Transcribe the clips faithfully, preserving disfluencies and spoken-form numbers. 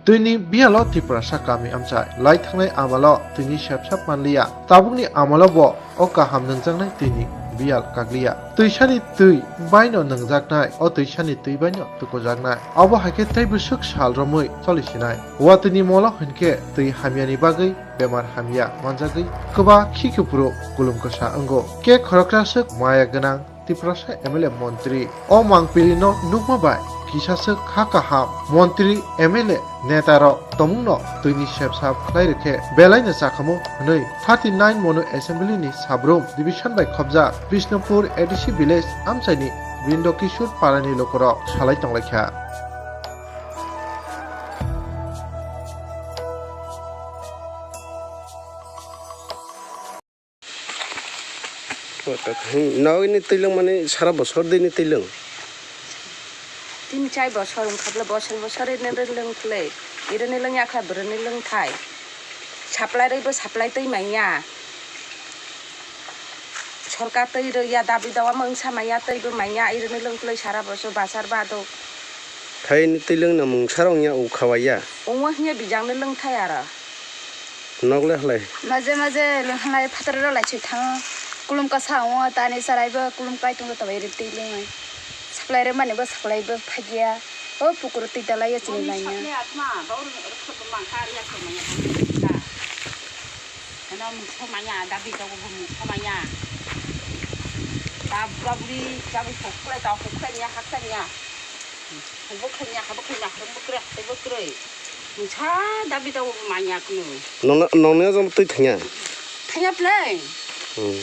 Twini biyalo Tiprasa kami amchai lai thangnai amalo twini sepsap manliya. Tabukni amalo bo o kaham nungjaknai twini biyal kakliya. Twisani twi baino nungjaknai, o twisani twi baino tukujaknai. Obo hai khe tei bwswk sal romwi cholisinai. Watwini molo hwnkhe twi hamyani bagwi bemar hamya manjagwi kwbak khi kuphuru kulum kwsa wngo. Khe khoroksa swk maya gwnang Tiprasa M L A montri. O mangpili no nukma bai kisa swk kha kaham montri, M L A, neta rok tongmung no twini sepsap khlai rwkhe belai no chakhamu hwnwi thirty nine Monu Assembly ni Sabrum Division bai khobjak Bishnupur A D C village amchai ni Brindo Kishore para ni lukurok salai tonglaikha. Nogini twilwng mani sara bosor dini twilwng. Tin chai bosor wngkha bwle, bosor bosor ino lwng phlwi. Irini lwng yakha bwrwini lwng thai. Supply rwi bo supply twi manya. Sorkar twi rwi ya, dabi dawa mungsa manya, twi bo manya, irini lwng phlwi sara bosor basar bado. Thaini twilwng no mungsa rok ya ukha waya. Ungwa hiya bijangni lwng thai aro. Nok le halai. Maje maje lwng halai phataro rok lai chwi thango. Kulum kasa wngo tani chwrai bo kulum kai tongo tobai ri twi lwngwi. Saklai rwmani bo saklai bo phagya. O pukur twi dalai ya chini laina. Saklai atma, bau rwkha bo mangkha ya chini laina. Ano mungsa manya, dabi dawa bo mungsa manya. Dab dabri, dabi soklai, dau soklai ya, haklai ya. Habo khlaiya, habo khlaiya, habo kwrwi, habo kwrwi. Mungsa dabi dawa bo manya kunu. Nongna, nongna jom twi thangya? Thangya phlai. Hmm.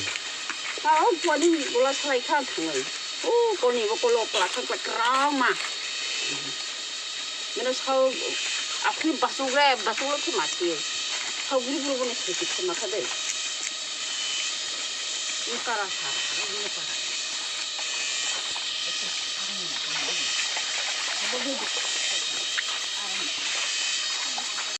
Tao poni bola salai kha thangwi. O poni bo kolo pla kha kla krao ma. Mene sao akhli basuk re, basuk lo khe ma thangwi. Sao guri guri bo ni sai khe ma kha de. Ni kara sa, ni kara.